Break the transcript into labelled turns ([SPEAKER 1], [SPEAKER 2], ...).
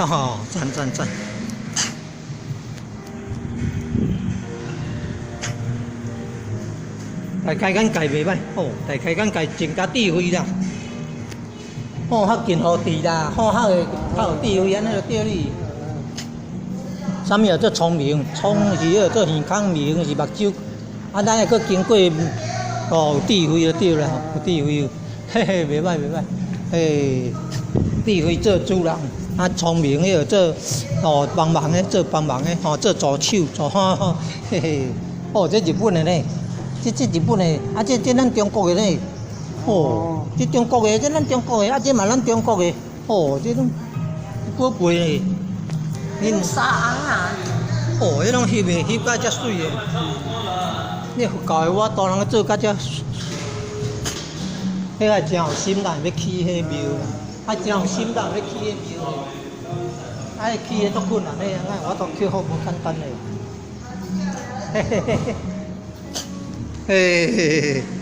[SPEAKER 1] 哈，讚讚讚！大開眼界袂歹，哦，大開眼界，增加智慧啦。好學近乎智啦，好學的較有智慧，按呢就對哩。啥物叫做聰明？聰是彼個做耳孔，明是目睭。啊，咱會閣經過哦，有智慧就對啦，有智慧，嘿嘿，袂歹袂歹，嘿，智慧做主人，啊，聰明彼個做哦幫忙的，做幫忙的，吼，做助手，助吼，嘿嘿，哦，這日本的呢，這這日本的，啊，這這咱中國的呢，哦，這中國的，這咱中國的，啊，這嘛咱中國的，哦，這攏寶貝呢，恁
[SPEAKER 2] 沙尪啊！
[SPEAKER 1] 哦，彼攏翕的，翕甲遮媠的。你佛教的我當人做甲遮，彼個真有心人欲起彼廟，啊真有心人欲起彼廟，啊起的足困難的，啊我都克服無簡單的。嘿嘿嘿嘿，嘿嘿嘿。